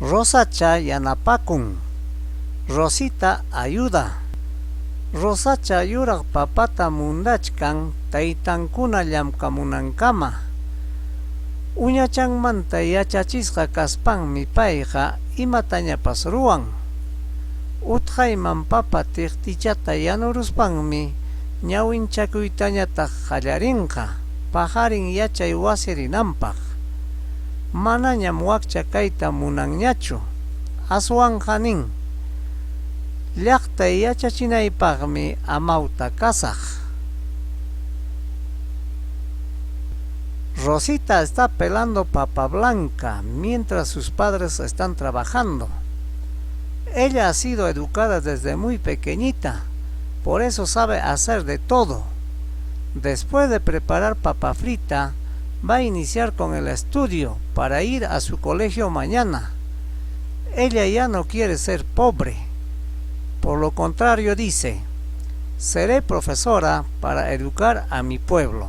Rosacha yanapakun. Rosita ayuda. Rosacha yuraq papata mundachkan taytankuna llamkamunankama. Uñachanmanta yachachisqa kaspanmi payqa imatañapas ruwan. Utqayman papa tiqtichata yanuruspanmi ñawinchakuytañataq qallarinqa paqarin yachay wasi rinanpaq. Manañam wakcha kayta munanñachu. Aswanqa nin, Llaqtay yachachinaypaqmi amawta kasaq. Rosita está pelando papa blanca mientras sus padres están trabajando. Ella ha sido educada desde muy pequeñita, por eso sabe hacer de todo. Después de preparar papa frita, va a iniciar con el estudio para ir a su colegio mañana. Ella ya no quiere ser pobre. Por lo contrario dice, seré profesora para educar a mi pueblo.